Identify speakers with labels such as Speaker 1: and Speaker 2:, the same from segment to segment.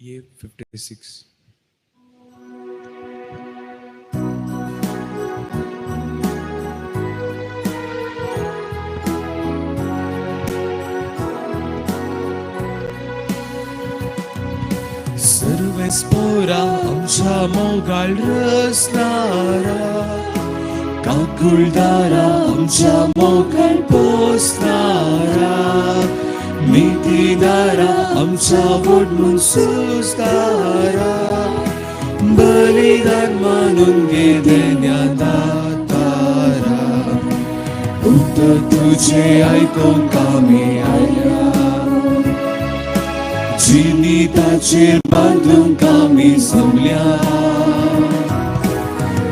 Speaker 1: ए 56. सर्वेस्पोरा आमच्या मोगाळ रचणारा, काकुळदारा आमच्या मोगाळ पोसणारा, नितीदारा आमच्या वोडमून सुस्तारा, बलिदान मानून घे देण्या दातारा, उतर तुझे आयकोंक आमी आयल्या, जिविताचेर बांदूंक आमी जमल्या,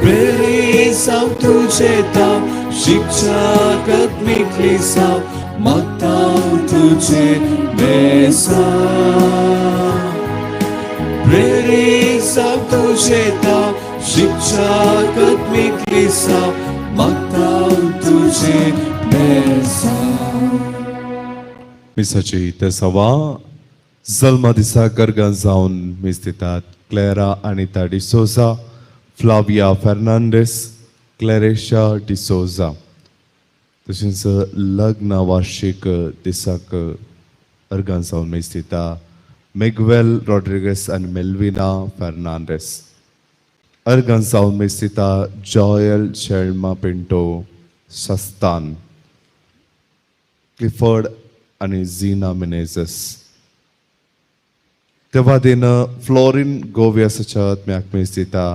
Speaker 1: प्रेरीत जावं तुजें ताव शिक्षक आत्मीक साव, मागता तुजें बेसांव, प्रेरीत जावं तुजें ताव शिक्षक आत्मीक साव, मागता तुजें बेसांव.
Speaker 2: मिसाची तेसावा जल्मा दिसा गर्गां जावन मीस दितात क्लेरा अनिता डिसोजा, फ्लाविया फेर्नांडीस, क्लेरेशा डिसोजा. तशेंच लग्न वार्षिक दिसाक अर्गां जावन मीस दिता मिग्वेल रॉड्रिगस आनी मेल्विना फेर्नांडीस. अर्गां जावन मीस दिता जॉयल शेल्मा पिंटो सस्तान, क्लिफर्ड आनी झिना मिनेझस. तेव्हा दिन फ्लोरिन गोव्यासाच्या आत्म्याक मीस दिता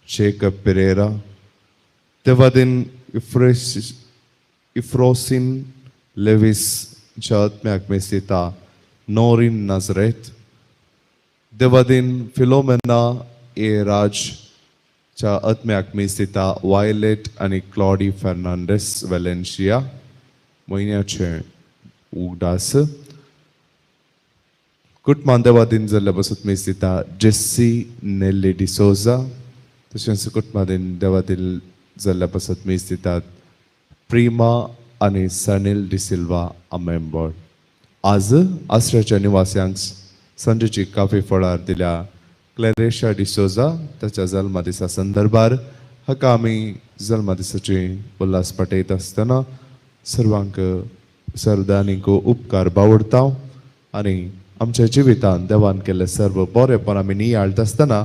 Speaker 2: जेकब पिरेरा. तेव्हा दिन इफ्रोसिन लेविस च्या आत्म्याक मीस दिता नोरीन नाजरेत. देवादीन फिलोमेना ए राज च्या आत्म्याक मीस दिता वायलेट आनी क्लॉडी फेर्नांडीस वेलेन्शिया. म्हयन्याचे उगडास कुटमान देवादीन जाल्ल्या पासून मीस दिता जेस्सी नेल्ली डिसोजा. तशेंच कुटमादीन देवादीन जाल्ल्या पासत मीस दितात प्रिमा आनी सनील डिसिल्वा आमेंबॉड. आज आसऱ्याच्या निवास्यांक सांजेची काफी फळार दिल्या क्लॅरेशा डिसोजा ताच्या जल्मा दिसा संदर्भार. हाका आमी जल्मा दिसाची उल्हास पाठयत आसतना सर्वांक सर्दानीक उपकार बावडता आनी आमच्या जिवितांत देवान केल्ले सर्व बरेपण आमी नियाळटा आसतना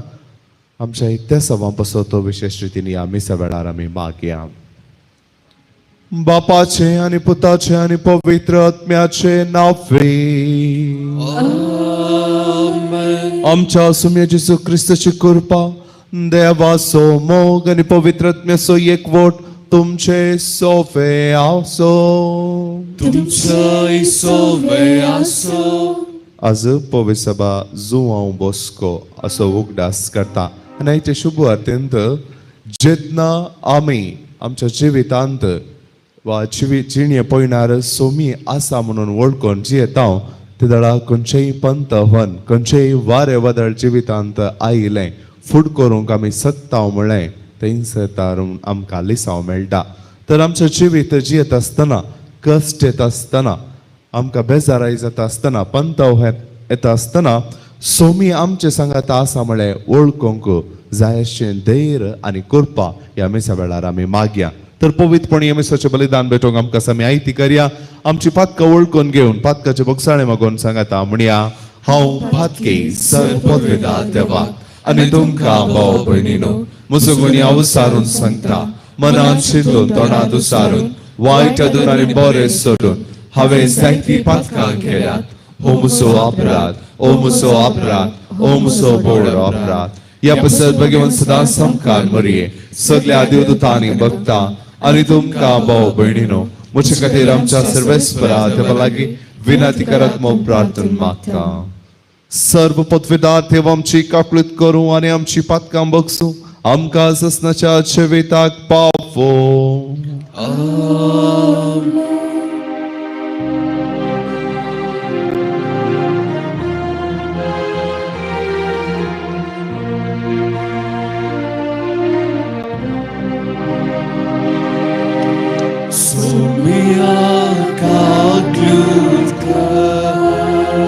Speaker 2: आमच्या इतिहासां पासत तो विशेश रितीन ह्या मिसा वेळार आमी मागया. बापाचे आनी पुताचे आनी पवित्र आत्म्याचे नांवे. आमच्या सुम्या जेजू क्रिस्ताची कृपा, देवाचो मोग आनी पवित्र आत्म्याचो एकवट तुमचे सोफे आसो.
Speaker 1: तुमचोय सोवे आसो.
Speaker 2: आज पवित्र सभा जुवांव बोस्को असो उगडास करता आनी आयचे शुभ अत्यंत जेन्ना आमी आमच्या जिवितांत वा जिणे पयणार सोमी आसा म्हणून वळखून जियेता, ते दळा खंयचेय पंत हन खंयचेय वारे वादळ जिवितांत आयिल्लें फूड करूंक आमी सक्ता म्हळें थंयसर आमकां लिसांव मेळटा. तर आमचें जिवीत जियेत आसतना कश्ट येता आसतना, आमकां बेजाराय जाता आसतना, पंतव येता आसतना सोमी आमचे सांगात आसा म्हळें वळखूंक जाय अशें धैर्य आनी कृपा ह्या मिसा वेळार आमी मागया. तर पवित्रपणी ह्या मिसाचें बलिदान भेटोवंक आमकां आमी आयती करया. आमची पातकां वळखून घेवन पातकाचे बोगसाळे मागून सांगाता म्हणया, हांव पातकी सर पदवेदा देवाक आनी तुमकां भाव भयणीनो म्हजो गुणी अवसारून सांगता, मनान शिंदून तोंडात उसारून वायट अदून आनी बरें सोडून हांवें जायतीं पातकां केल्यात. ओ मुसो अपराध, ओ मुसो अपराध, ओ मुसो बोड अपराध. ह्या पसत भगवंत सदां समकार मरये, सगल्या देवदूतांनी भक्ता आनी तुमकां भाव भयणीनो म्हजे खातीर आमच्या सर्वेस्परा देवा लागीं विनंती करात मग प्रार्थना मागता. सर्व पदवेदार देव आमची काकळूत करूं आनी आमची पातकां बगसूं, आमकां ससनाच्या जिविताक पावो.
Speaker 1: सोमिया काकलूत कर,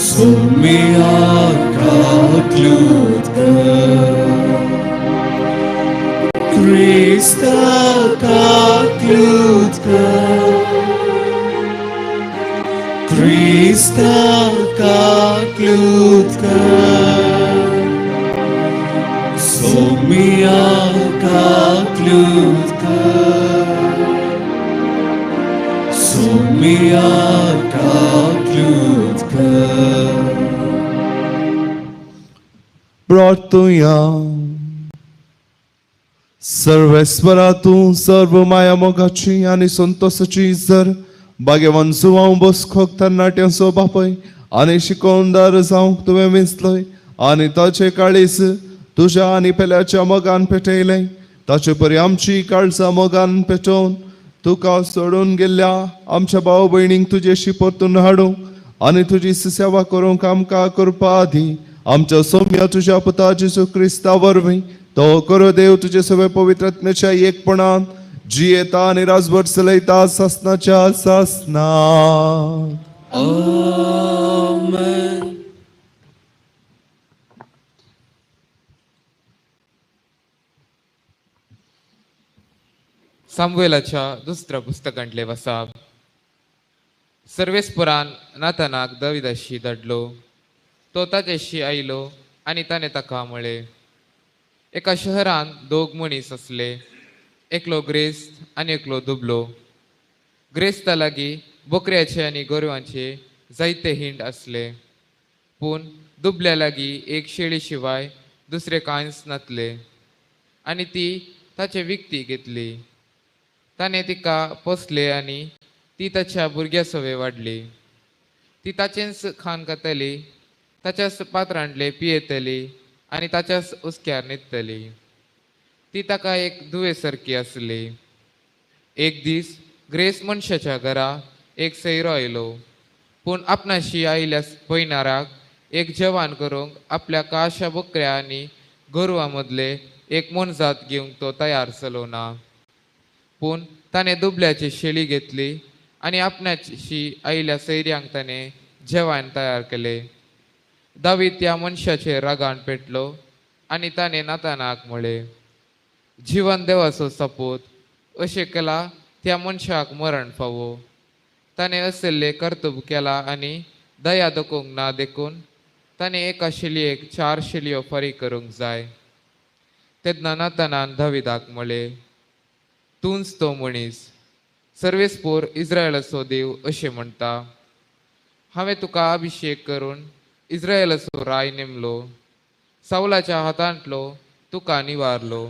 Speaker 1: सोमिया. काकलूत कर, क्रिस्ता काकलूत कर, क्रिस्ता काकलूत कर, सोमिया काकलूत कर, सोमिया काकलूत कर.
Speaker 2: प्रार्थुया. सर्वेस्वरा तूं सर्व माया मोगाची आनी संतोषाची जर भाग्यवान जुवांव बसकोक तरणाट्यांचो बापय आनी शिकोवणदार जावंक तुवें विंचलय आनी ताचे काळीज तुज्या आनी पेल्याच्या मोगान पेटयलें, ताचे परी आमची काळजां मोगान पेटोवन तुका सोडून गेल्ल्या आमच्या भाव भयणींक तुजेशी परतून हाडूंक आनी तुजी सेवा करूंक आमकां करपा आदी आमच्या सोम्या तुज्या पुता जेजू क्रिस्ता वरवीं तो करो देव तुजे सगळे पवित्र आत्म्याच्या एकपणान जियेता आनी राजभर चलयता सासनाच्या सासना.
Speaker 1: आमेन.
Speaker 3: सामुएलाच्या दुसऱ्या पुस्तकांतले वसाप. सर्वेस्परान नातानाक दाविदाशी धाडलो. तो ताच्याशी आयलो आनी ताणें ताका म्हळें, एका शहरांत दोग मनीस आसले, एकलो ग्रेस्त आनी एकलो दुबलो. ग्रेस्ता लागीं बोकऱ्याचे आनी गोरवांचे जायते हिंड आसले, पूण दुबल्या लागीं एक शेळी शिवाय दुसरें कांयच नासलें आनी ती ताचे विकती घेतली. ताणें तिका पोसलें आनी ती ताच्या भुरग्या सवे वाडली. ती ताचेंच खाण खाताली, ताच्याच पात्रांतलें पियेतली आनी ताच्याच हुस्क्यार न्हिदतली. ती ताका एक धुवे सारकी आसली. एक दीस ग्रेस मनशाच्या घरा एक सैरो आयलो, पूण आपणाशी आयिल्ल्या पयणाराक एक जेवण करूंक आपल्या काशा बकऱ्या आनी गोरवां मदले एक मोनजात घेवंक तो तयार जालो ना. पूण ताणें दुबल्याची शेळी घेतली आनी आपणाशी आयिल्ल्या सैऱ्यांक ताणें जेवण तयार केलें. दावीद त्या मनशाचेर रागान पेटलो आनी ताणें नातानाक म्हळें, जिवन देवाचो सपूत, अशें केलां त्या मनशाक मरण फावो. ताणें असलें कर्तुब केलां आनी दया दाखोवंक ना, देखून ताणें एका शेलयेक 4 शेलयो फारीक करूंक जाय. तेन्ना नातानान दाविदाक म्हळें, तूंच तो मनीस. सर्वेस्पोर इस्रायलाचो देव अशें म्हणटा, हांवें तुका अभिशेक करून इस्रायलाचो राय नेमलो, सावलाच्या हातांतलो तुका निवारलो.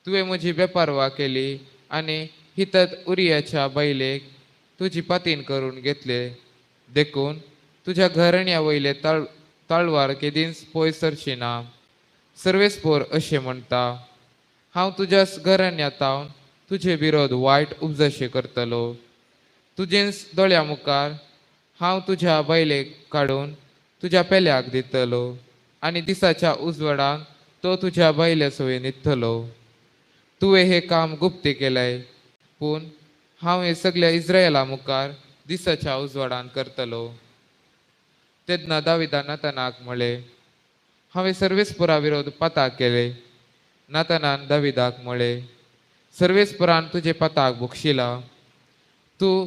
Speaker 3: तुवें म्हजी बेपारवा केली आनी हितत उरियाच्या बायलेक तुजी पातीन करून घेतले, देखून तुज्या घराण्या वयले तळवार केदींच पयस सरची ना. सर्वेस्पोर अशें म्हणटा, हांव तुज्याच घराण्यांत तुजे विरोध वायट उपजशे करतलो. तुजेच दोळ्या मुखार हांव तुज्या बायलेक काडून तुज्या पेल्याक दितलो आनी दिसाच्या उजवाडान तो तुज्या बायले सवय न्हिदतलो. तुवें हें काम गुप्ती केलें, पूण हांव हें सगल्या इस्रायला मुखार दिसाच्या उजवाडान करतलो. तेन्ना दाविदान नातानाक म्हळें, हांवें सर्वेस्पोरा विरोध पाताक केले. नातानान दाविदाक म्हळें, सर्वेस्परान तुजे पाताक बक्षिला, तूं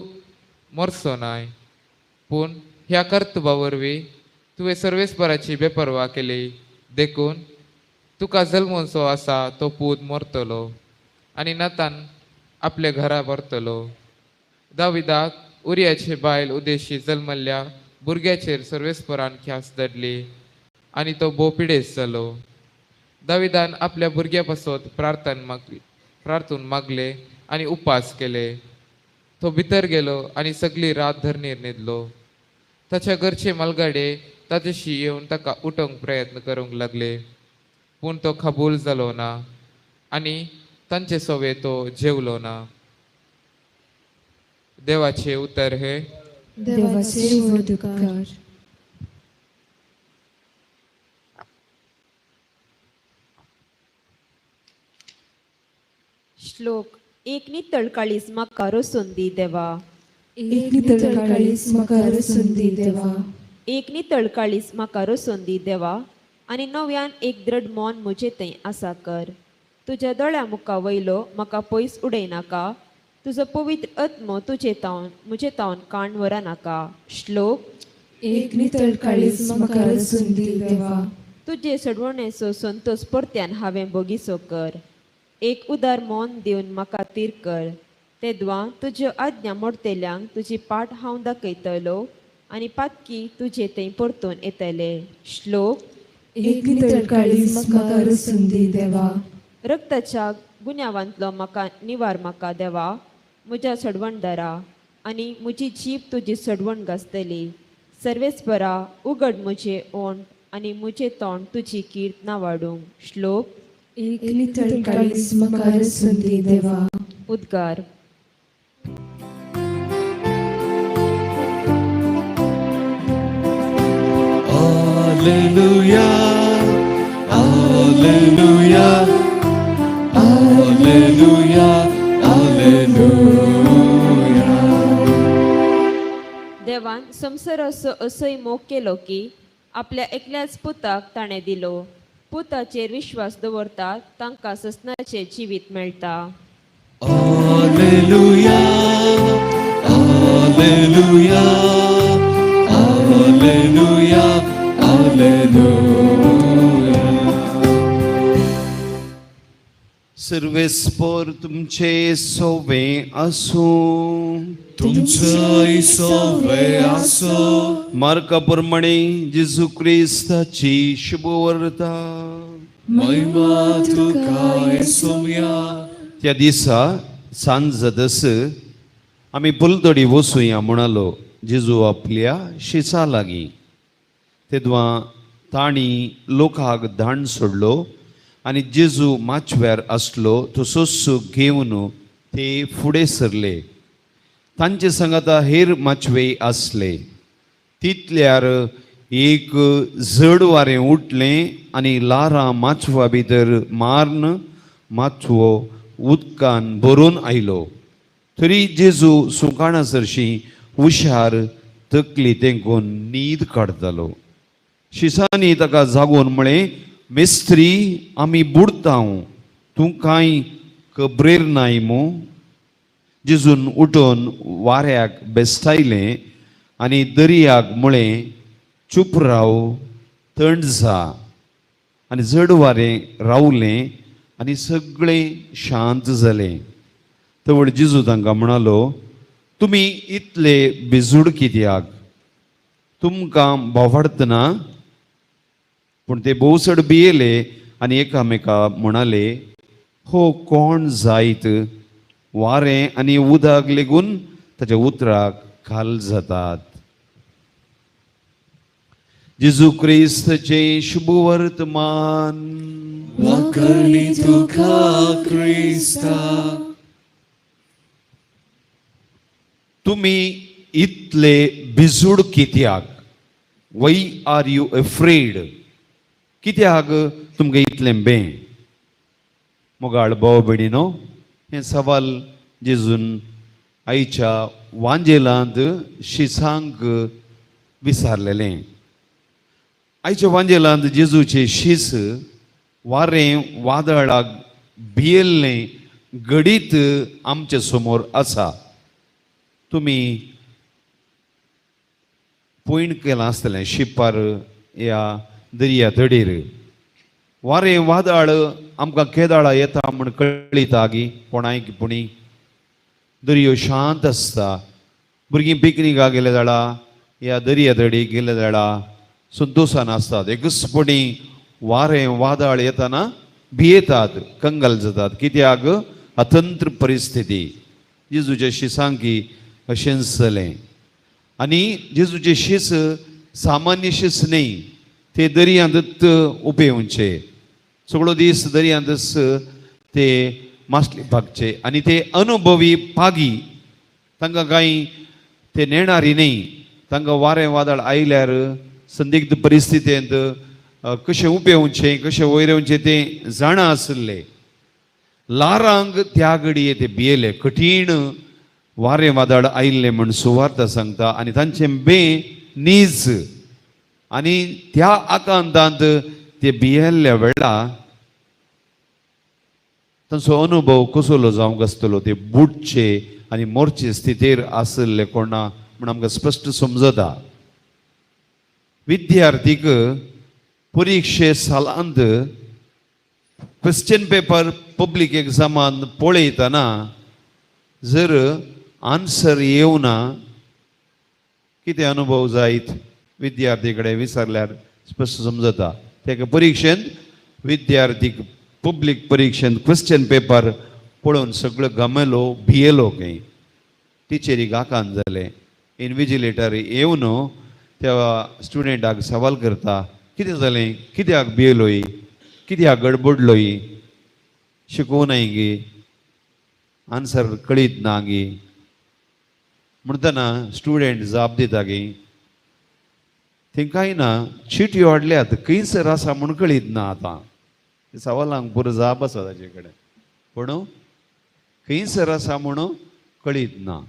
Speaker 3: मरचो नाय. पूण ह्या कर्तुबा वरवीं तुवें सर्वेस्पराची बेपर्वा केली, देखून तुका जल्मोनसो आसा तो पूत मरतलो. आनी नातान आपल्या घरा परतलो. दाविदाक उरियाचे बायल उदेशी जल्मल्ल्या भुरग्याचेर सर्वेस्परान ख्यास धाडली आनी तो भोव पिडेस्त जालो. दाविदान आपल्या भुरग्या पासत प्रार्थून मागले आनी उपास केले. तो भितर गेलो आनी सगळी रात धरणीर न्हिदलो. ताच्या घरचे मालगाडे ताच्याशी येवन ताका उठोवंक प्रयत्न करूंक लागले, पूण तो कबूल जालो ना आनी तांचे सवे तो जेवलो ना. देवाचे उतर हे
Speaker 4: देवाचे व्हड उपकार.
Speaker 5: श्लोक एक नितळ काळीज म्हाका रसून दी देवा.
Speaker 4: एक नितळ काळीज म्हाका रसून दी देवा.
Speaker 5: एक नितळ काळीज म्हाका रसून दी देवा आनी नव्यान एक दृढ मन म्हजे थंय आसा कर. तुज्या दोळ्या मुखा वयलो म्हाका पयस उडयनाका, तुजो पवित्र आत्मो तुजे तावन म्हजे तावन काण व्हरनाका. श्लोक.
Speaker 4: एक नितळ काळीज म्हाका रचून दी देवा.
Speaker 5: तुजे सडवणेचो संतोष परत्यान हांवें बोगीसो कर. एक उदार मन दिवन म्हाका तीर कर. तेद्वां तुज्यो आज्ञा मोडतेल्यांक तुजी पाट हांव दाखयतलो आनी पातकी तुजे थंय परतून येतले. श्लोक.
Speaker 4: एक नितळ काळीज म्हाका रचून दी देवा.
Speaker 5: रक्ताच्या गुन्यांवांतलो म्हाका निवार म्हाका देवा म्हज्या सडवणदारा, आनी म्हजी जीब तुजी सडवण गाजतली. सर्वेस्परा उगड म्हजें ओंठ आनी म्हजें तोंड तुजी कीर्तना वाडूंक. श्लोक.
Speaker 4: एक नितळ काळीज म्हाका रचून दी देवा.
Speaker 5: उद्गार.
Speaker 1: Alleluia, Alleluia, Alleluia, Alleluia.
Speaker 5: देवान संवसाराचो असोय मोग केलो की आपल्या एकल्याच पुताक ताणें दिलो. पुताचेर विश्वास दवरतात तांकां ससनाचें जिवीत मेळटा.
Speaker 1: Alleluia, Alleluia, Alleluia, Alleluia.
Speaker 6: सर्वेस्पर तुमचे सोवे आसूं.
Speaker 1: तुमचोय सोवे आसो.
Speaker 6: मार्का प्रमाणे जेजू क्रिस्ताची शुभवार्ता.
Speaker 1: महिमा तुका सोम्या.
Speaker 6: त्या दिसा सांज जातस आमी पलतडी वचुया म्हणालो जेजू आपल्या शिसा लागीं. तेदवा तांणी लोकांक धाण सोडलो आनी जेजू माचव्यार आसलो तसोच घेवन ते फुडें सरले. तांचे सांगाता हेर माचवे आसले. तितल्यार एक जड वारें उठलें आनी लारां माचवा भितर मारून माचवो उदकान भरून आयलो. तरी जेजू सुकाणा सरशी हुशार तकली तेंकून न्हीद काडटालो. शिसांनी ताका जागोवन म्हळें, मेस्त्री आमी बुडता, तूं कांय खबरेर नाय मू? जेजून उठून वाऱ्याक बेस्टायलें आनी दर्याक म्हळें, चूप राव, थंड जा. आनी जड वारें रावलें आनी सगळें शांत जालें. तवळ जेजू तांकां म्हणालो, तुमी इतले बेजूड कित्याक? तुमकां बोवाडतना? पूण ते भोव चड भियेले आनी एकामेका म्हणाले, हो कोण जायत? वारें आनी उदक लेगून ताच्या उतराक खाल जातात. जेजू क्रिस्तचें शुभवर्तमान.
Speaker 1: वाकरणी तुका क्रिस्ता.
Speaker 6: तुमी इतले भिजूड कित्याक? वय आर you afraid? कित्याक तुमकां इतलें बें? मोगाळ भाव भयणीनो, हें सवाल जेजून आयच्या वांजेलांत शिसांक विचारलेलें. आयच्या वांजेलांत जेजूचे शीस वारें वादळाक भियेल्लें घडीत आमचे समोर आसा. तुमी पयण केलां आसतलें शिपार ह्या दर्या तडीर वारें वादळ आमकां केदाळा येता म्हूण कळिता गी कोणायक पुणी. दर्यो शांत आसता. भुरगीं पिकनिकाक गेले जाणा ह्या दर्या तडीक गेले जाणा संतोशान आसतात. एकच पुणी वारें वादळ येताना भियेतात, कंगाल जातात. कित्याक? अतंत्र परिस्थिती. जेजूचे शिसांकी अशेंच जालें. आनी जेजूचे शीस सामान्य शीस न्ही, ते दर्यांतच उपेवचे. सगळो दीस दर्यांतच ते मासली भागचे आनी ते अनुभवी पागी. तांकां कांय ते नेणारी न्ही. तांकां वारें वादळ आयल्यार संदिग्ध परिस्थितींत कशें उपेवचें, कशें वयर येवचें तें जाणा आशिल्ले. लारांक त्या घडये ते भियेले. कठीण वारें वादळ आयिल्लें म्हूण सुवार्ता सांगता आनी तांचें बें नीज आनी त्या आकांतांत ते भियेल्ल्या वेळा तांचो अनुभव कसलो जावंक आसतलो, ते बुडचे आनी मोरचे स्थितीर आशिल्ले कोणा म्हूण आमकां स्पश्ट समजता. विद्यार्थीक परिक्षे सालांत क्वेश्चन पेपर पब्लीक एग्जामान पळयतना जर आन्सर येवना कितें अनुभव जायत विद्यार्थी कडेन विचारल्यार स्पश्ट समजता. तेका परिक्षेंत विद्यार्थीक पब्लीक परिक्षेंत क्वेश्चन पेपर पळोवन सगळो गमेलो, भियेलो खंय. टिचरीक आकांत जालें. इन्विजिलेटर येवन त्या स्टुडंटाक सवाल करता, कितें जालें, कित्याक भियेलोय, कित्याक गडबडलोय, शिकोवनाय गे, आन्सर कळीत ना गे म्हणटना स्टुडंट जाप दिता गे, तेंकांय ना चिटयो हाडल्यात, खंयसर आसा म्हूण कळीत ना. आतां सवालांक पुरो जाप आसा ताजे कडेन, पूण खंयसर आसा म्हणून कळीत ना,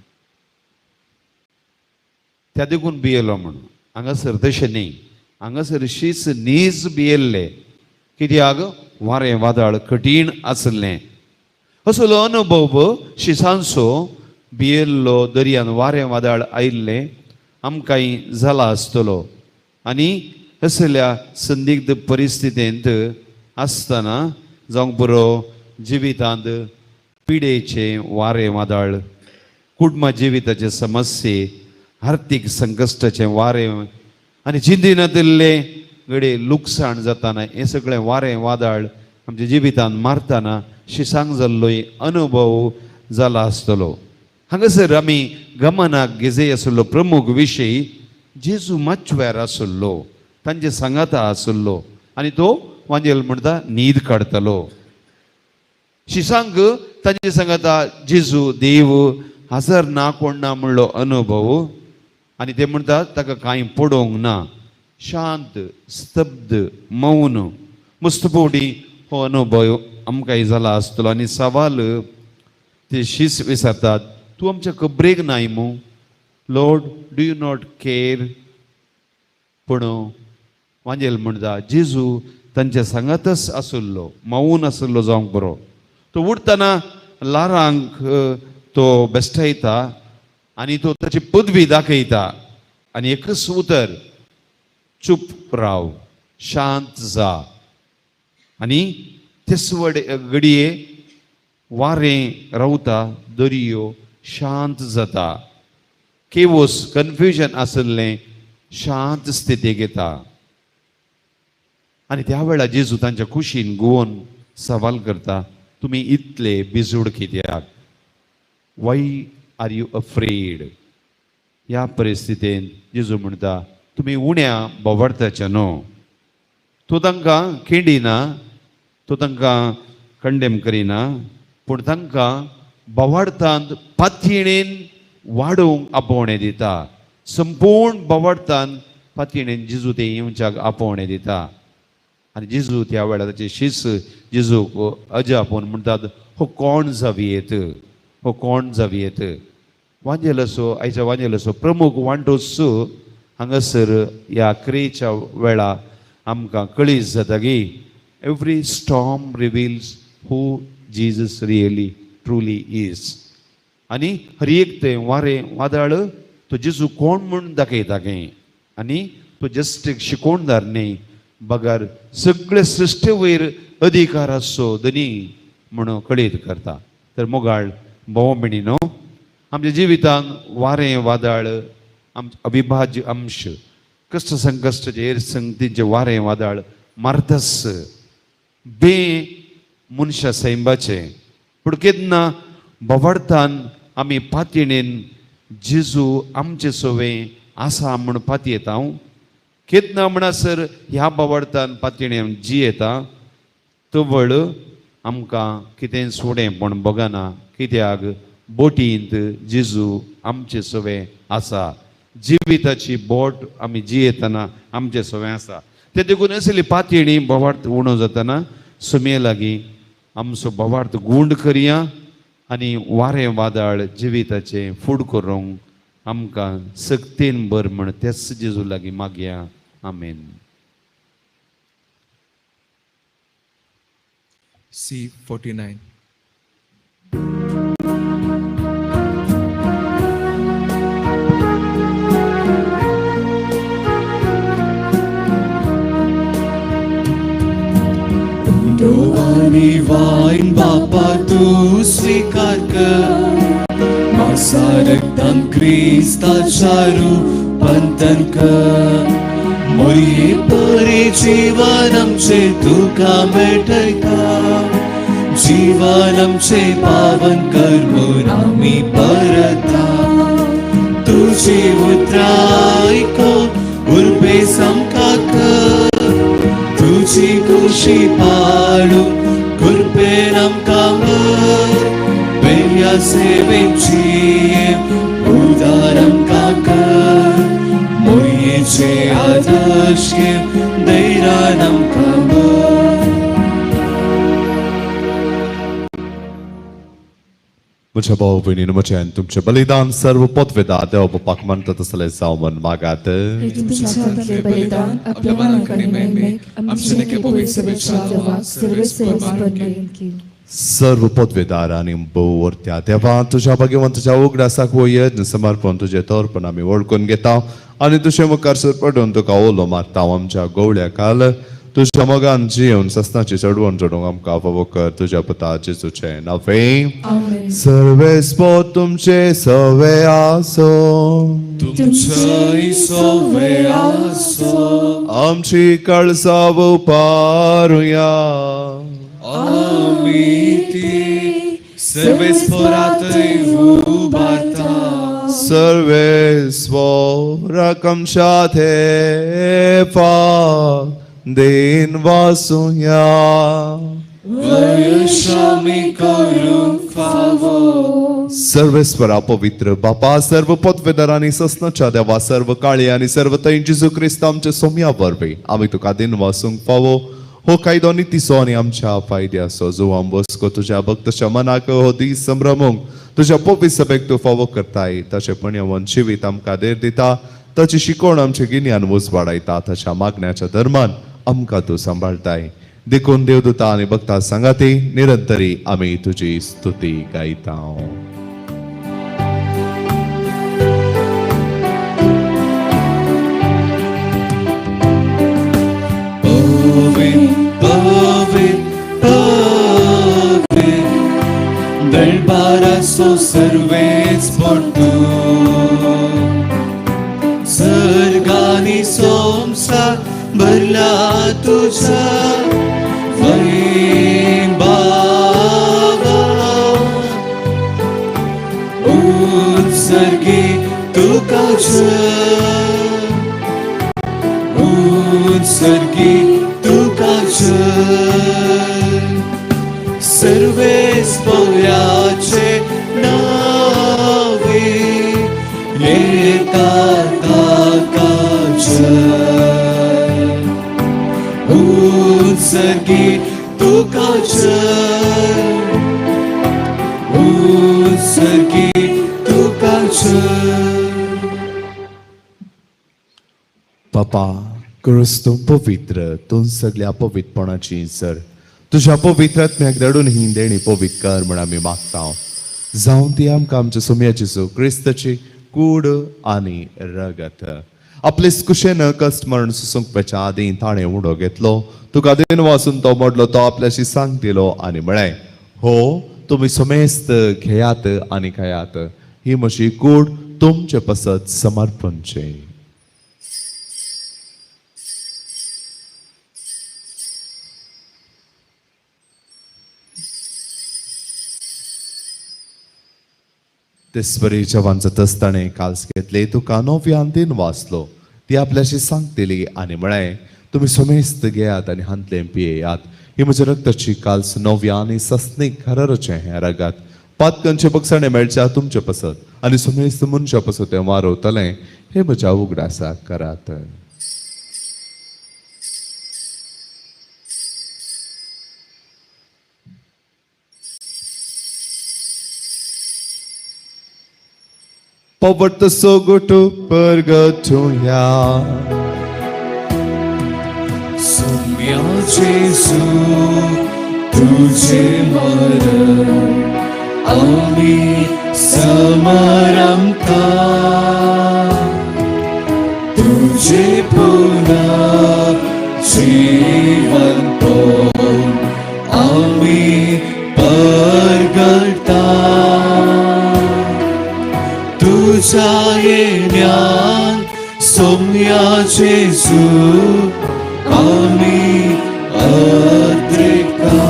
Speaker 6: त्या देखून भियेलो म्हणून. हांगासर तशें न्ही, हांगासर शीस नीज भियेल्ले, कित्याक वारें वादळ कठीण आसलें. असलो अनुभव शिसांचो भियेल्लो दर्यान वारें वादळ आयिल्लें आमकांय जाला आसतलो. आनी असल्या संदिग्ध परिस्थितींत आसतना जावंक पुरो जिवितांत पिडेचें वारें वादळ, कुटुंबा जिविताचे समस्ये, आर्थीक संकश्टाचें वारें आनी चिंतिनातिल्लें घडये लुकसाण जाताना, हें सगळें वारें वादळ आमच्या जिवितांत मारतना शिसांक जाल्लोय अनुभव जाला आसतलो. हांगासर आमी गमनाक घेजे आशिल्लो प्रमुख विशय, जेजू माचव्यार आशिल्लो, तांचे सांगाता आशिल्लो आनी तो वांजेल म्हणटा न्हीद काडटलो. शिसांक तांचे सांगाता जेजू देव हजर ना कोण ना म्हणलो अनुभव, आनी ते म्हणटात ताका कांय पडोवंक ना, शांत स्तब्ध मौन मस्त पवटी हो अनुभव आमकांय जाला आसतलो. आनी सवाल ते शीस विचारतात, तूं आमच्या खबरेक नाय मू, Lord do you not care. पूण वांजेल म्हणटा जेजू तांच्या सांगातच आशिल्लो, मौन आशिल्लो जावंक बरो. तो उठतना ल्हारांक तो बेश्टायता आनी तो ताची पदवी दाखयता आनी एकच उतर, चूप राव, शांत जा. आनी तेसवड घडये वारें रावता, दर्यो शांत जाता, केवस कन्फ्युजन आशिल्लें शांत स्थितीक येता. आनी त्या वेळार जेजू तांच्या कुशीन गुवोन सवाल करता, तुमी इतले बिजूड कित्याक, why are you afraid. ह्या परिस्थितींत जेजू म्हणटा तुमी उण्या बोवार्थाचे न्हू. तूं तांकां खेडिना, तूं तांकां कंडेम करिना, पूण तांकां बोवार्थांत पातयेणेन वाडोवंक आपोवणें दिता. संपूर्ण बोवार्थान पातयेणेन जेजू ते येवच्याक आपोवणें दिता. आनी जेजू त्या वेळार ताचे शीस जेजूक अजापून म्हणटात, हो कोण जावयेत, हो कोण जावयेत. वांजेलाचो आयच्या वांजेलाचो प्रमुख वांटोस हांगासर ह्या क्रियेच्या वेळा आमकां कळीत जाता की every storm reveals who Jesus really truly is. आनी हर एक तें वारें वादळ तो जेजू कोण म्हूण दाखयता खंय. आनी तो जस्ट एक शिकोवणदार न्ही, बगर सगळे सृश्टे वयर अधिकार आसचो धनी म्हणून कळीत करता. तर मोगाळ भाव भयणीनो, आमच्या जिवितांत वारें वादळ आम अविभाज्य अंश, कश्ट संकश्टाचे संगतींचे वारें वादळ मारतस बे मनशा सैंबाचें. पूण केन्ना बोवाळतान आमी पातयेणेन जेजू आमचे सोवे आसा म्हूण पातयेता हांव, केन्ना म्हणसर ह्या बोवाळतान पातयेणेन जियेता तवळ आमकां कितें सोडें पूण बगना, कित्याक बोटींत जेजू आमचे सोवे आसा. जिविताची बोट आमी जियेतना आमचे सोवे आसा. ते देखून असली पातयेणी बोवार्थ उणो जातना सुमये लागीं आमचो बोवार्थ गूंड करया आनी वारें वादळ जिविताचें फूड करूंक आमकां सक्तीन भर म्हण तेच जेजू लागीं मागया. आमेन.
Speaker 1: C49. आनी वायन बापा तूं स्वीकार कर, मासा रक्तान क्रिस्ताच्या रुपांतर कर. मोरये परी जीवन आमचें तुका मेळटका, जीवन आमचें पावन कर म्हूण आमी परता. तुजी उतरां आयकून उर्बेस आमकां कर, तुजी खुशी पाळूं कृपेन आमकां भर. बऱ्या सेवेची उदार आमकां कर, मोरयेचे आदर्श घेवन धैर्यान आमकां भर.
Speaker 2: म्हज्या भाव भयणीन म्हजें तुमचें बलिदान सर्व पदवेदार देव बापाक मानता तसलें जावं म्हूण मागात.
Speaker 4: तुमच्या हातांतलें बलिदान आपल्या मनाक आनी महिमेक आमचे नेके पवित्र सभेच्या देवाक सर्वेस्पर की.
Speaker 2: सर्व पदवेदार आनी भोववर्त्या देवा, तुज्या भाग्यवंताच्या उगडासाक हो यज्ञ समर्पण तुजें तोरपण आमी वळखून घेता आनी तुजे मुखार सरपटून तुका ओलो मारता. आमच्या गोवळ्या काल तुज्या मोगान जिवन सस्नाची चडवण चडूंक आमकां फावो कर, तुज्या पुता जेजूचें नांवें.
Speaker 4: आमेन.
Speaker 2: सर्वेस्पर तुमचे सवे आसो.
Speaker 1: तुमचोय सवे आसो.
Speaker 2: आमची कळसाव पारुया.
Speaker 1: आमी ती सर्वेस्परातय उबारता.
Speaker 2: सर्वेस्वरकमशा थेफा then वासुया.
Speaker 1: वयशामी करूंक फावो.
Speaker 2: सर्वेस्वरा पवित्र बापा, सर्व पदवेदार आनी सस्नाच्या देवा, सर्व काळी आनी सर्व थंय जेजू क्रिस्त आमच्या सोम्या वरवीं आमी तुका दिन वासूंक फावो हो कायदो नितीचो आनी आमच्या फायद्याचो. जुवां बसको तुज्या भक्तच्या मनाक हो दीस संभ्रमूंक तुज्या पवित्र सभेक तूं फावो करताय. ताचें पुण्यवन जिवीत आमकां देर दिता, ताची शिकवण आमचें गिन्यान उजवाडायता, ताच्या मागण्याच्या धर्मान आमकां तूं सांबाळटाय. देखून देवदूता आनी भक्ता सांगाती निरंतरी आमी तुजी स्तुती गायता.
Speaker 1: पवित्र पवित्र पवित्र दरबाराचो सर्वेच पडतो, सर्गानी संसार भरला तुझा वैभवा. उत्सर्गी तुका जय, उत्सर्गी तुका जय. सर्वेस्पराचे नावे येता ताका जय. उत्सर्गी तुका जय, उत्सर्गी तुका जय.
Speaker 2: बापा क्रिस्तू पवित्र, तूं सगल्या पवित्रपणाची सर, तुज्या पवित्र आत्म्याक धाडून ही देणी पवित्र कर म्हण आमी मागता. जावं ती आमकां आमच्या सोम्या जेजू क्रिस्ताची कूड आनी रगत. आपले कुशेन कश्ट मरण सोसूंक आदीं ताणें उडो घेतलो, तुका दिन वासून तो मोडलो, तो आपल्याशी सांग दिलो आनी म्हळें, हो तुमी समेस्त घेयात आनी खायात, ही म्हजी कूड तुमचे पसत समर्पणचें. तेसपरी जवान जातच ताणें काल्स घेतले, तुका नव्यान दिन वाचलो, ती आपल्याशी सांगतली आनी म्हळें, तुमी समेस्त घेयात आनी हांतलें पियेयात, ही म्हज्या रक्ताची काल्स नव्या आनी सस्नीक खररचें हें रगात. पातकांचे बक्षाणे मेळच्या तुमचे पसत आनी समेस्त मनशा पसत तें वारवतलें, हे म्हज्या उगडासाक करात. पवट सोगोटो परगटुया.
Speaker 1: सुम्या जेजू तुझे मरण आमी समारंभता, तुझे पुन्हा जीवनपण आमी परगळता, तुझ्या येण्यान सोम्या जेजू आमी अद्रिकता.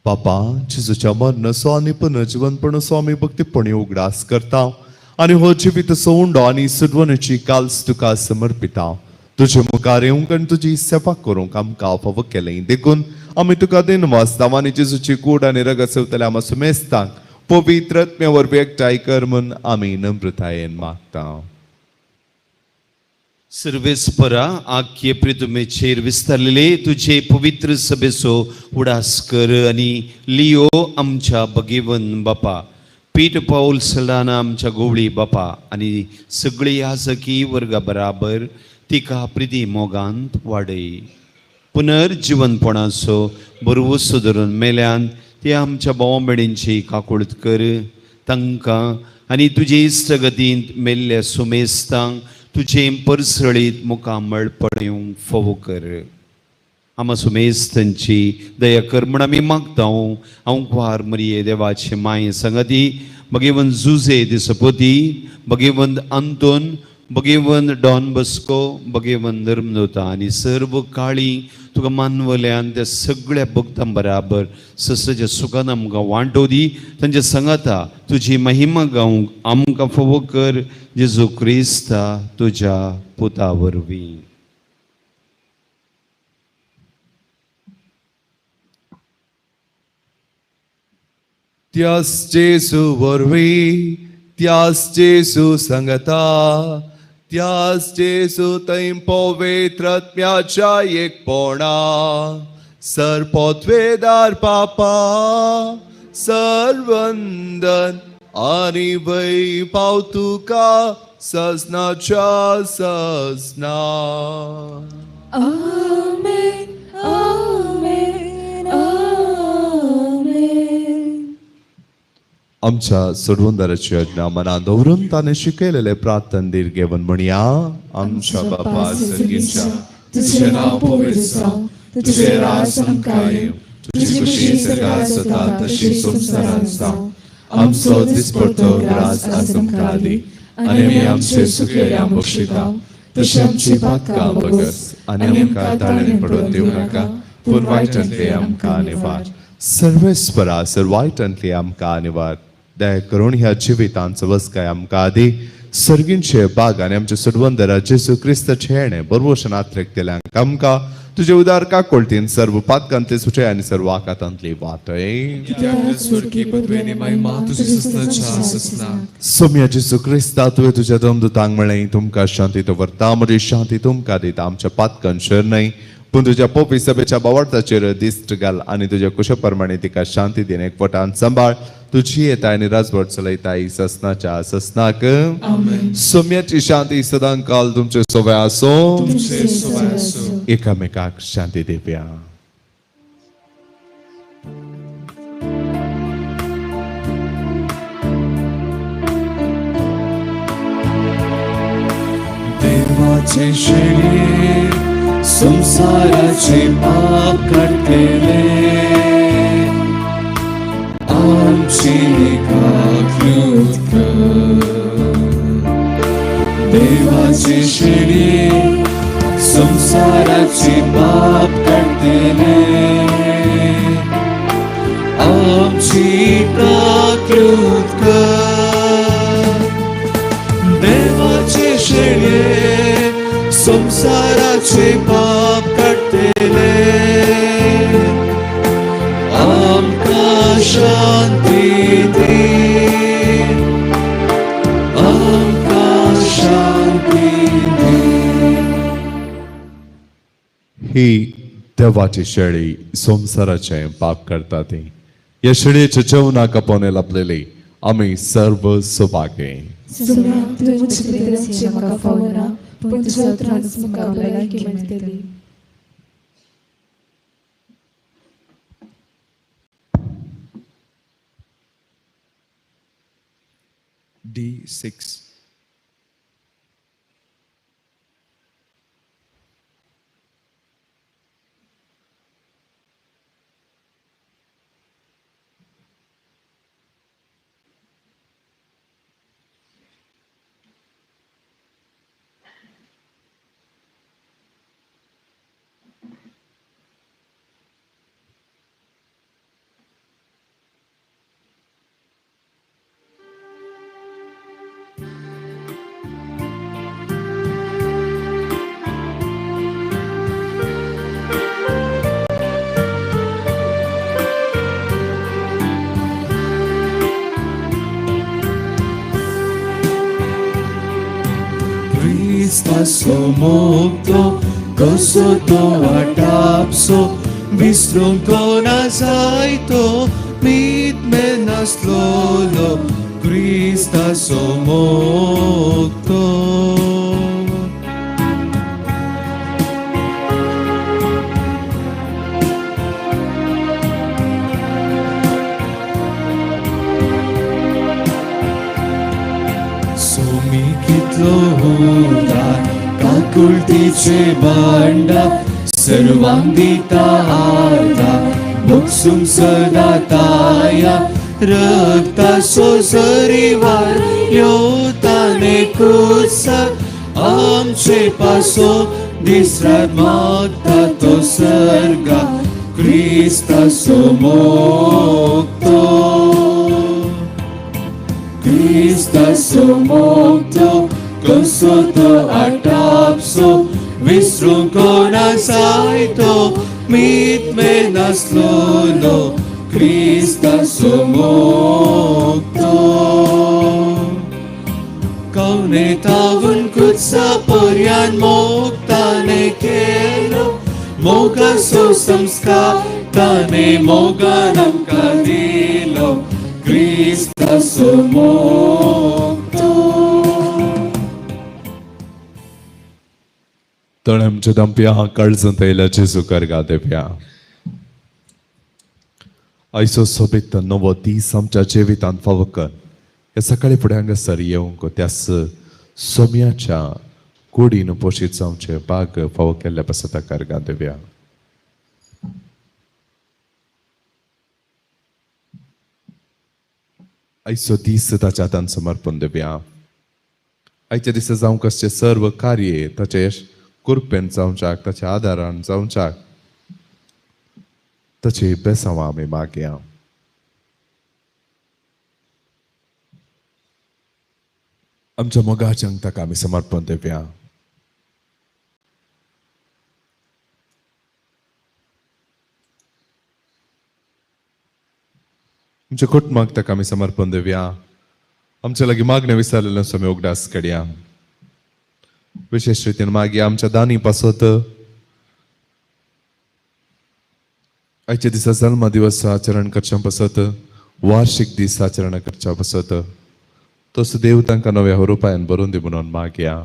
Speaker 2: बापा, जेजूच्या मरणाचो आनी पुनर्जिवनपणाचो आमी भक्तीपणी उगडास करता आनी हो जिवीत उंडो आनी सुडवणेची काल्स तुका समर्पिता. तुजे मुखार येवंक आनी तुजी सेवा करूंक आमकां फावो केलें देखून आमी तुका दिनवासता आनी जेजूची कूड आनी रगत सेवतल्या आमच्या सुमेस्तांक पवित्र आत्म्या वरवीं एकठांय कर म्हूण आमी नम्रतायेन मागता.
Speaker 6: सर्वेस्परा आख्ये प्रितुमेचेर विस्तारलेले तुझे पवित्र सभेचो उडास कर आनी लियो आमच्या भगेवन बापा, पीट पावल सलाना आमच्या गोवळी बापा आनी सगळी याजकी वर्गा बराबर तिका प्रिती मोगांत वाडय. पुनर्जिवनपणाचो बरवसो धरून मेल्यान ते आमच्या भावा भयणींची काकुळट कर. तांकां आनी तुजे इश्टगतींत मेल्ल्या सुमेस्तांक तुजें परसळीत मुखामळ पळोवंक फावो कर. आमा सुमेस्तांची दया कर म्हूण आमी मागता. हांव कुवार मरिये देवाचे माये संगती, भगेवंत जुजे दिसपती, भगेवंत आंतोन, भगेवंत डॉन बस्को, भगेवंत धर्मदोता आनी सर्व काळी तुका मानवल्यान त्या सगळ्या भक्तां बराबर ससच्या सुखान आमकां वांटो दी. तांच्या संगाता तुजी महिमा गावंक आमकां फावो कर, जेजू क्रिस्ता तुज्या पुता वरवीं.
Speaker 2: त्यास जेजू वरवीं, त्यास जेजू संगता, त्यास जेजू थंय पवित्र आत्म्याच्या एकपणा, सरपोतवेदार पापा सर्वंदन आनी वैभव तुका सजनाच्या सजना.
Speaker 4: आमेन, आमेन, आमेन.
Speaker 2: आमच्या सोडवणदाराची आज्ञा मनात दवरून ताणें शिकयलेले प्रार्थन दीर्घ घेवन म्हणया. आमच्या बापा सर्गीच्या,
Speaker 4: तुझें नांव पवित्र जावं, तुझें राज आमकां येवं, तुजी खुशी स्वर्गात जाता तशी संवसारांत जावं.
Speaker 2: आमचो दिसपडतो ग्रास आज आमकां दी आनी आमी आमचे सुकलेल्या बक्षिता तशें आमची पातकां बगस आनी आमकां ताळेन पडून दिवं नाका, पूण वायटांतले आमकां निवार. सर्वेस्परा सर वायटांतले आमकां निवार. दया करून ह्या जिवितांत सवस्काय आमकां दी. सर्गींचे बाग आनी आमच्या सुडवंदरा जेजू क्रिस्ताचे हेणे बरवशन आत्रेक दिल्यांक आमकां तुजे उदार काकोळतीन सर्व पातकांतले सुचे आनी सर्व आकातांतली वाटय.
Speaker 1: कित्याक स्वर्गी पदवेनी महिमा तुजी ससनाच्या ससना.
Speaker 2: सोम्या जेजू क्रिस्ता, तुवें तुज्या दमदूतांक म्हळें, तुमकां शांती दवरता, म्हजी शांती तुमकां दिता. आमच्या पातकांचेर न्हय पूण तुज्या पोपी सभेच्या बावडताचेर दिश्ट घाल आनी तुज्या कुशा प्रमाणे तिका शांती दिन एकवटान सांबाळ. तुजी येता आनी राजवट चलयता ससनाच्या ससनाक. सोम्याची शांती सदां काल तुमचे सोवे आसो.
Speaker 1: तुमचे सोबाय आसूं.
Speaker 2: एकामेकाक शांती दिवया.
Speaker 1: देवाचे शेळये संसाराचे पाप काडटले, आमची काकलूत कर. देवाचे शेळये संसाराचे पाप काडटले, आमची काकलूत कर. देवाचे शेळये संसाराचे पाप काडटले, आमकां शांती दी, आमकां शांती दी.
Speaker 2: ही देवाची शेळी संवसाराचें पाप करता ती. ह्या शेळयेच्या जेवणाक आपोवन लाभलेली आमी सर्व सौभाग्य.
Speaker 4: सोम्या, तुवें म्हजे भितर येवचें म्हाका फावना, पूण तुज्या उतरानच म्हाका भलायकी मेळटली.
Speaker 1: D6.
Speaker 7: क्रिस्ताचो मोगतो कसो तो आटापसो विसरूंक ना जायतो मीत मेनासलोलो क्रिस्ताचो मोगतो. सोमी कितलो उदार काकुळटीचे भांडार सर्वांक दिता आदार भोगसूंक सदां ताया रक्ताचो सरिवार यो ताणें कुसाक आमचे पासो दीस रात मागता तो सर्गा क्रिस्ताचो मोगतो. क्रिस्ताचो मोगतो कसो तो आटापसो विसरूंक ना जायतो मीत मेनासलोलो क्रिस्ताचो मोगतो. कवने तावून कुत्सा पर्यान मोगताने केलो मोगाचो संस्कार ताणे मोगान आमकां दिलो क्रिस्ताचो मोगतो.
Speaker 2: तण आमच्या दमप्या काळजांत आयल्या जेजू करगा देव्या. आयचो सोबीत नवो दीस आमच्या जिवितांत फावो कर. ह्या सकाळी फुडें हांगासर येवंक त्यास सोम्याच्या कुडीन पोशीत जावचें बाग फावो केल्ल्या पासत करगा देव्या. आयचो दीस ताच्या हातान समर्पण देव्या. आयच्या दिसा जावंक आसचें सर्व कार्य ताचे कृपेन जावच्याक, ताच्या आदारान जावच्याक, ताची बेसांवां आमी मागया. आमच्या मोगाच्यांक ताका आमी समर्पण दिवया. आमच्या कुटुंबाक ताका आमी समर्पण दिवया. आमच्या लागीं मागणें विचारलेलें आमी उगडास काडया. विशेश रितीन मागीर आमच्या दानी पासत आयच्या दिसा जल्म दिवस आचरण करच्या पासत, वार्षिक दीस आचरण करच्या पासत तसो देव तांकां नव्या रुपायान भरून दी म्हणून मागया.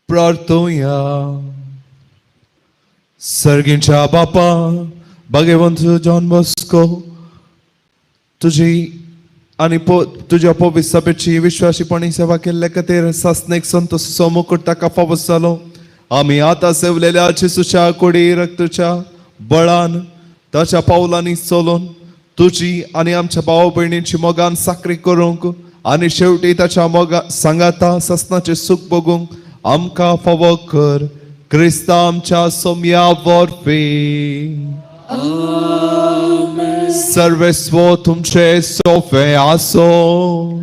Speaker 2: प्रार्थोया. सर्गींच्या बापा भाग्यवंत जॉन बॉस्को तुजी आनी तुज्या पवित्र सभेची विश्वासीपणी सेवा केल्ले खातीर सासनेक संतोष मुकुट ताका फावो जालो. आमी आतां सेवलेल्या जेजूच्या कुडी रक्तच्या बळान ताच्या पावलांनी चलोवन तुजी आनी आमच्या भाव भयणींची मोगान साकरी करूंक आनी शेवटी ताच्या मोगा सांगाता सासनाचें सूख भोगूंक आमकां फावो कर. क्रिस्ता आमच्या सोम्या वरवीं. सर्वेस्व तुमचे सोफे आसो.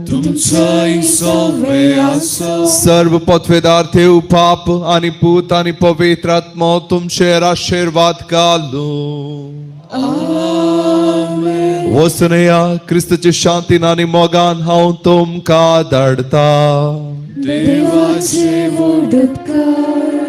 Speaker 7: तुमचोय सोवे आसो.
Speaker 2: सर्व पत्वेदार देव पाप आनी पूत आनी पवित्र आत्मो तुमचेर आशिर्वाद घालूं. वसनया क्रिस्तची शांतीन आनी मोगान हांव तुमकां धाडटा.
Speaker 4: देवाचे व्हड उपकार.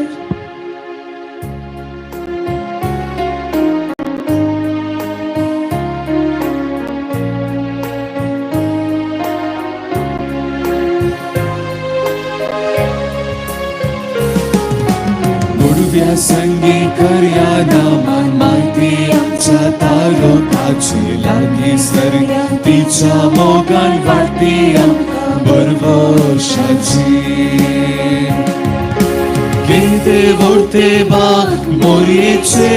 Speaker 7: संगी करया नामान माहिती आमच्या तारोकाची लागीं सरया तिच्या मोगान वाडटी आमकां बरवशाची. गेंदे वोडते बाग मोरयेचे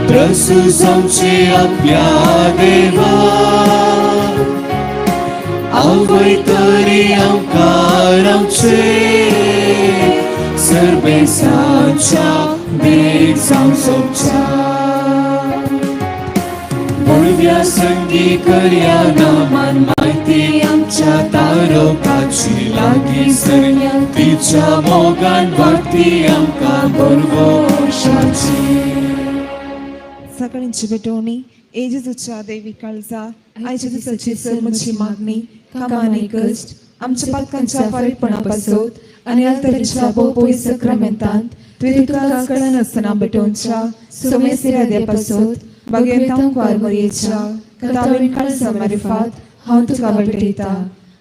Speaker 7: प्रसू जावचे आपल्या देवा आवय तरी आमकां रावचे सर्वेसाच्या देख जावं सोबच्या. मुळव्या संगी करया नामान माहिती आमच्या तारोकाची लागीं सरया तिच्या मोगान वाडटी आमकां बरवशाची.
Speaker 8: सगळ्यांची भेटवणी ए जेजूच्या देवी काळजा आयच्या दिसाची सर म्हजी मागणी कामां आनी कश्ट आमच्या पातकांच्या फारीकपणा पासून आनी अल्तरेच्या भोव सक्रामेंतांत तुवें तुका कळनासतना भेटोवच्या सोमेसिराद्या पासून बागेंतांक मोरयेच्या कथावीन काळजा मारिफात हांव तुका भेटयता.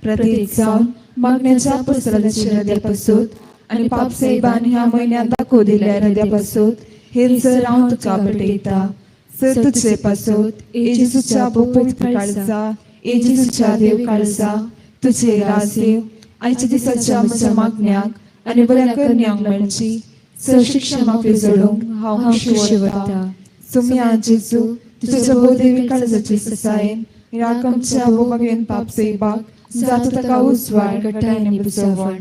Speaker 8: प्रत्येक जावन मागण्याच्या पुस्तकाच्या हृदया पासून आनी पाप साहेबान ह्या म्हयन्यांत दाखोव दिल्या हृदया पासून हे सर हांव तुका भेटयता. सर तुझे पासत ए जेजूच्या पवित्र काळजा ए जेजूच्या देव काळजा तुझे राज देव आयच्या दिसाच्या म्हज्या मागण्याक आनी बऱ्या करण्यांक मेळची सर शिक्षा माफी जोडूंक हांव खुशी व्हरता. सुम्या जेजू तुझ्या भोवदेवी काळजाची ससायेन राकमच्या भोवगेन पाप सेबाक जाता ताका उजवाड घटाय आनी बुजवण.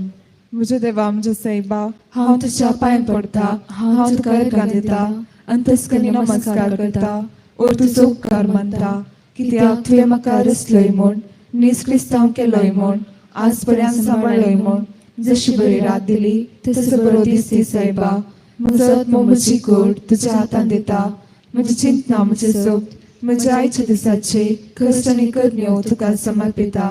Speaker 8: म्हज्या देवा म्हज्या सायबा हांव तुज्या पांय पडटा हांव तुका अर्गां दिता अंतस्कनी नमस्कार करता और तुजो उपकार मानता कित्याक तुवें म्हाका रचलोय म्हूण नीज क्रिस्तांव केलोय म्हूण आज पर्यंत सांबाळलोय म्हूण जशी बरी रात दिली तसो बरो दीस दी सायबा. म्हजो आत्मो म्हजी गोड तुज्या हातान दिता म्हजी चिंतना म्हजें सोब म्हज्या आयच्या दिसाचे कश्ट आनी करण्यो तुका समर्पिता.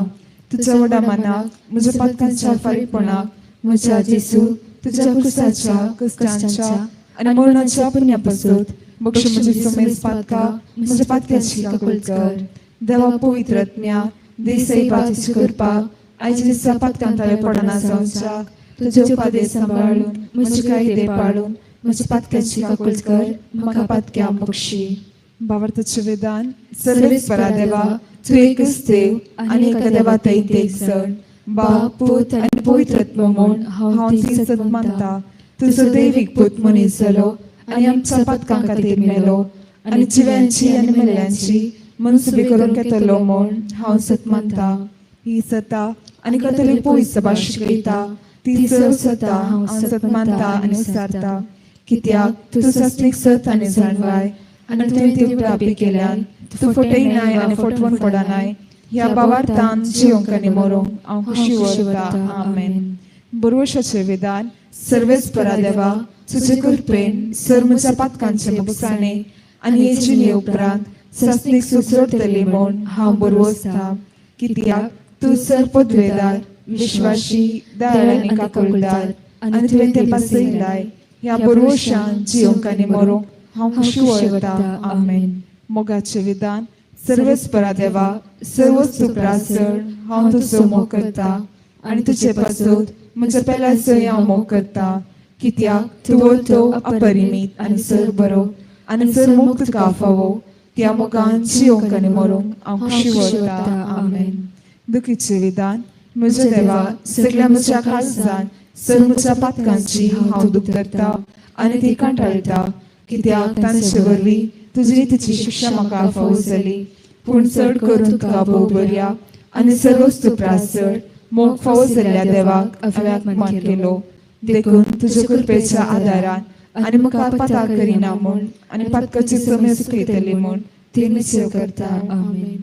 Speaker 8: तुज्या व्हडा मनाक म्हज्या पातकांच्या फारीकपणाक म्हज्या जेजू तुज्या क्रुसाच्या कश्टांच्या आनी मरणाच्या पुण्या पासून बक्षी म्हजी समेज पातका म्हज्या पातक्याची काकूळ कर. देवा पवित्र आत्म्या देसय तुजी कृपा आयच्या दिसा पातकांताले पडना जावच्या तुजे उपादे सांबाळून म्हजे कायदे पाळून म्हज्या पातक्याची काकूळ कर म्हाका पातक्या बक्षी. भावार्थाचे विधान. सर्वेस्परा देवा तूं एकच देव आनी एका देवा थंय एक जण बाप पूत आनी पवित्र आत्मो म्हूण हांव ती सत मानता. तुजो दैवीक पूत मनीस जालो आनी आमच्या पातकां खातीर मेलो आनी जिव्यांची आनी मेल्ल्यांची मनसुबी करून घेतलो म्हूण हांव सत मानता. ही सता आनी कथोलीक पवित्र सभा शिकयता ती सर्व सता हांव सत मानता आनी उसारता कित्याक तूं सासणीक सत आनी जाणवाय आनी तुवें ती प्राप्ती केल्यान तूं फटयनाय आनी फटवण पडनाय. ह्या भावार्थान जिवंक आनी मरोंक हांव खुशी व्हरता. आमेन. बरवशाचें विधान. सर्वेस्परा देवा तुजे कृपेन सर म्हज्या पातकांचे मुकसाणे आनी हे जिणे उपरांत सासणीक सूख जोडटली म्हूण हांव बरवसता कित्याक तूं सर पदवेदार विश्वाशी दयाळ आनी काकुळदार आनी तुवें ते पासयलाय ह्या बरवशान जिवंक आनी मरोंक हांव खुशी व्हरता. आमेन. मोगाचें विधान. सर्वेस्परा देवा सर्वच तुप्रासण हांव तुजो मोग करता आनी तुजे पासून म्हज्या पेल्याचोय हांव मोग करता कित्याक तूं वरतो अपरिमीत आनी सर बरो आनी सर मोग तुका फावो त्या मोगान जिवंक आनी मरोंक हांव खुशी व्हरता. आमेन. दुखीचें विधान. म्हज्या देवा सगल्या म्हज्या काळजान सर म्हज्या पातकांची हांव दूख धरता आनी ती कंटाळटा कित्याक तांचे वरवीं तुजी तिची शिक्षा म्हाका फावो जाली पूण चड करून तुका भोव बऱ्या आनी सर्वच तुप्रासळ मोग फावो जाल्ल्या देवाक हांवें अपमान केलो. देखून तुज्या कृपेच्या आदारान आनी म्हाका पाताक करिना म्हूण आनी पातकाची समय सुकयतली म्हूण ती निश्चय करता.
Speaker 4: आमेन.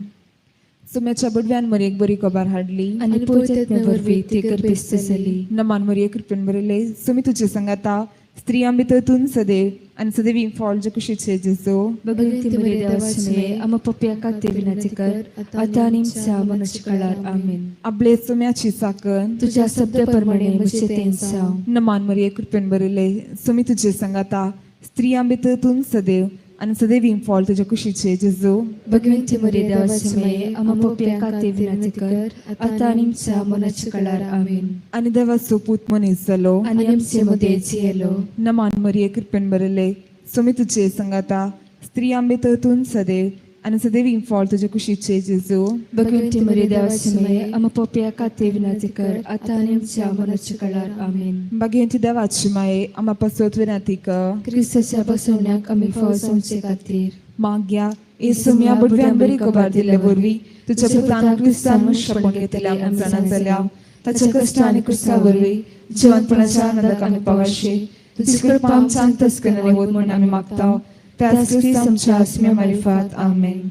Speaker 8: सुम्याच्या बुडव्यान मरयेक बरी खबर हाडली
Speaker 4: आनी पवित्र वरवीं ती गर्भेस्त जाली.
Speaker 8: नमान मरिये कृपेन भरिल्ले सुमी तुजे संगाता स्त्रियां भितर तूं सदैव आनी सदैवी फॉल जे कुशीचे जेजू.
Speaker 4: भगवती मरिये देवाची माये आमा पपया खातीर विनंती कर आतां आनी आमच्या मरणाच्या काळार. आमेन.
Speaker 8: आपले सुम्याची चाकण
Speaker 4: तुझ्या शब्द प्रमाणे म्हजें तें जावं.
Speaker 8: नमान मरिये कृपेन भरिल्ले सुमी तुजे संगाता स्त्रियां भितर तूं सदैव आनी सदैव फॉल तुज्या कुशीचे जेजू.
Speaker 4: भगवंती मरिये देवाचे माये, आमा पोपया खातीर विनंती कर, आतां आनी आमच्या मनाच्या कळार. आमेन.
Speaker 8: आनी देवाचो पूत मनीस जालो
Speaker 4: आनी आमचे मदें जियेलो.
Speaker 8: नमान मरिये, कृपेन भरले, सोमी तुजे संगाता, स्त्रियां भितर तूं सदैव आनी सदैव फॉल तुज्या कुशीचे जेजू.
Speaker 4: भगवंती मरिये देवाचे माये, आमा पोपया खातीर विनंती कर, आतां आनी आमच्या मनाच्या कळार. आमेन.
Speaker 8: बागेंची देवाची माये, आमा पासत विनंती कर
Speaker 4: क्रिस्ताच्या बसवण्याक आमी फावो जावचे खातीर.
Speaker 8: माग्या येसुम्या बुडव्यान बरी खबर दिल्ले वरवीं तुज्या पुतान क्रिस्तान मनुष्यपण घेतल्या आमी जाणा जाल्या. ताच्या कश्ट आनी क्रिस्ता वरवीं जिवनपणाच्या आनंदाक आमी पावाशी तुजी कृपा आमच्या अंतस्करणांनी वत म्हूण आमी मागता, त्याच क्रिस्त आमच्या आसम्या मारिफात. आमेन.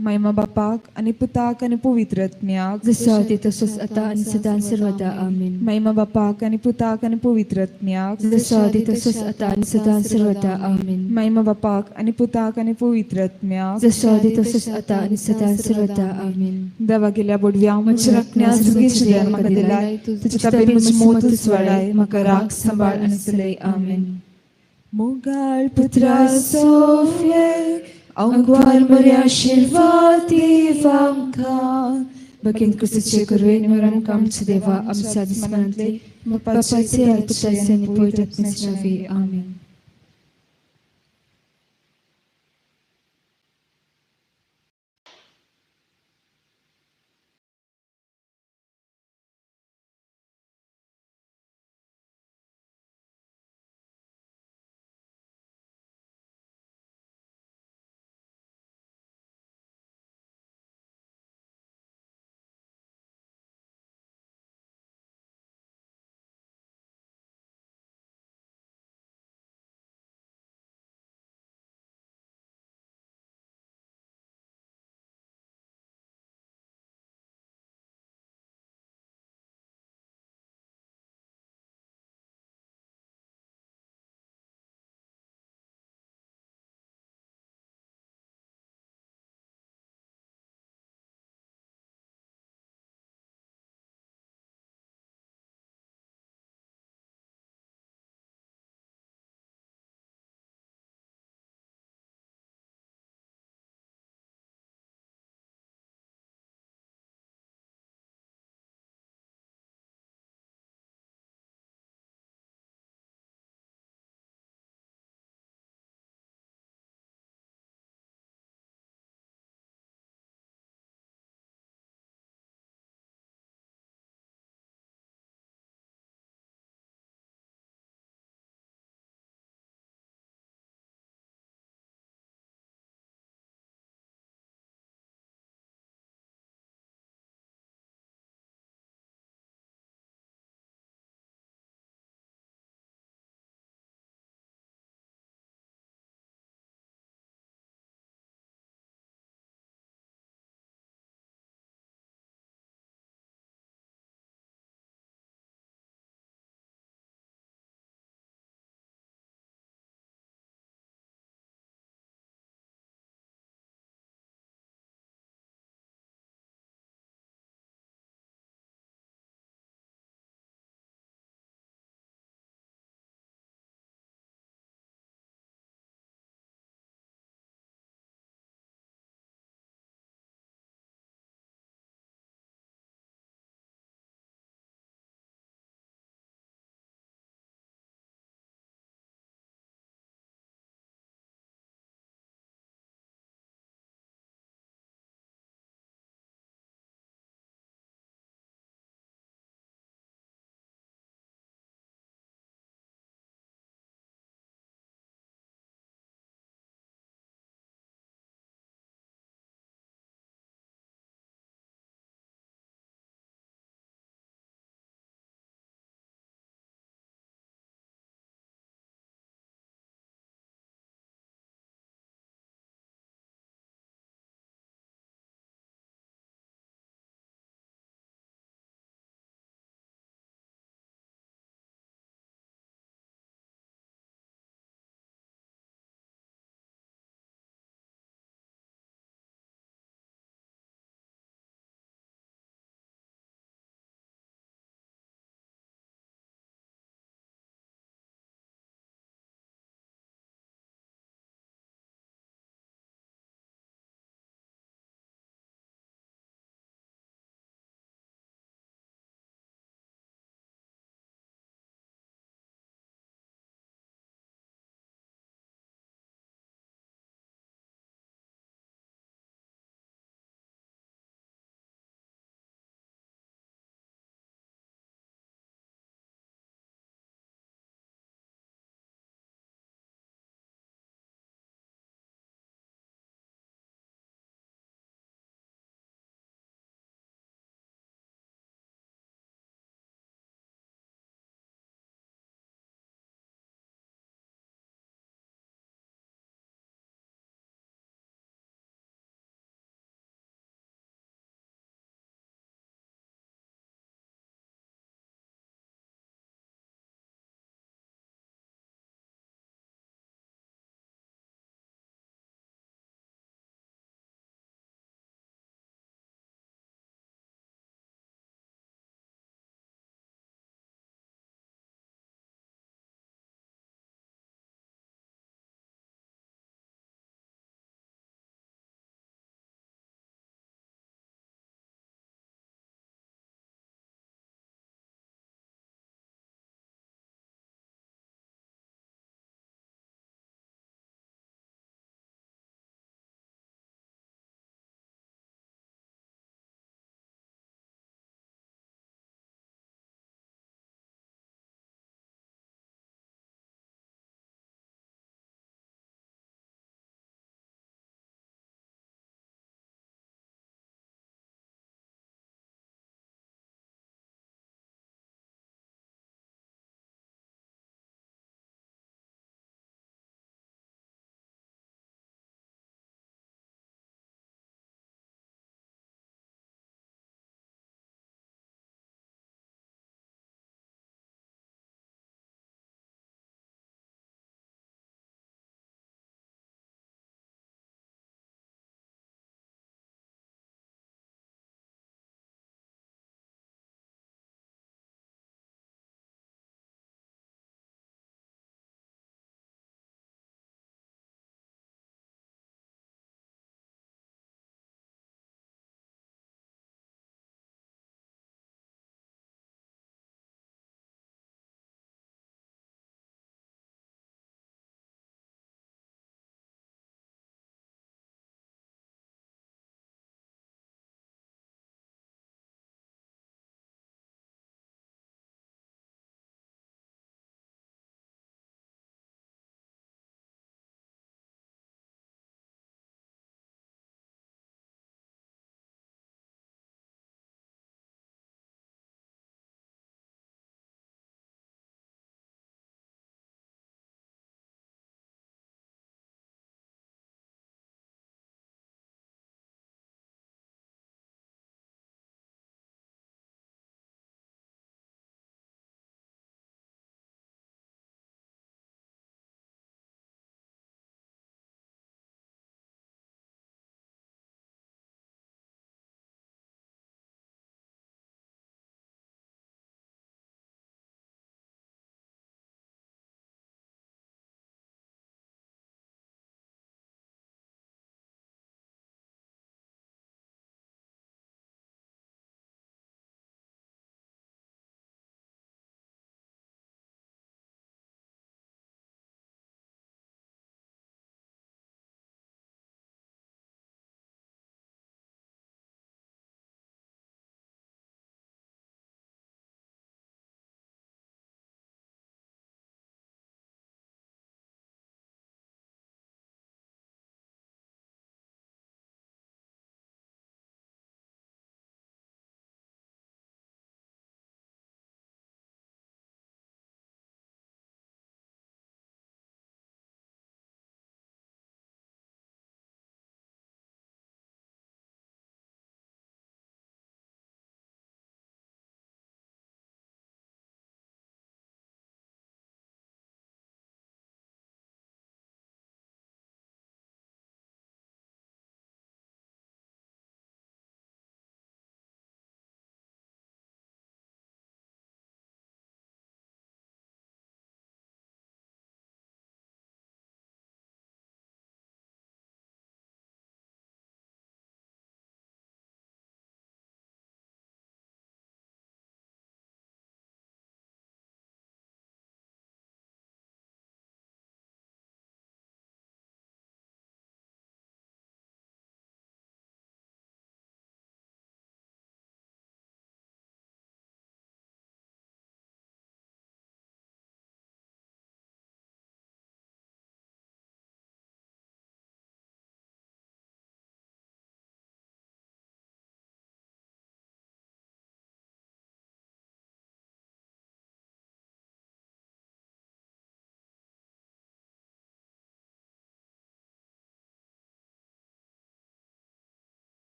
Speaker 8: महिमा बापाक आनी पुताक आनी पवित्र आत्म्याक.
Speaker 4: जसो आदी तसोच आतां आनी सदां सर्वदा. आमेन.
Speaker 8: महिमा बापाक आनी पुताक आनी पवित्र आत्म्याक.
Speaker 4: जसो आदी तसोच आतां आनी सदां सर्वदा. आमेन.
Speaker 8: महिमा बापाक आनी पुताक आनी पवित्र आत्म्याक.
Speaker 4: जसो आदी तसोच आतां आनी सदां सर्वदा. आमेन.
Speaker 8: देवा गेल्या बोडव्या, म्हज्या राखण्या सुगेची दयान म्हाका दिलाय, तुज्या तापेन म्हजी मोतच वाडाय, म्हाका राख, सांबाळ आनी चलय. आमेन. मोगाळ पुत्रा सोफये, अंगवार मरे आशिर्वाद देव आमकां.
Speaker 4: भगीन क्रिस्ताचे कुरवे निमरण आमच्या देवा, आमच्या दुस्मानांतले बापाचे, पुत्राचे आनी पवित्र आत्म्याचे नांवे. आमेन.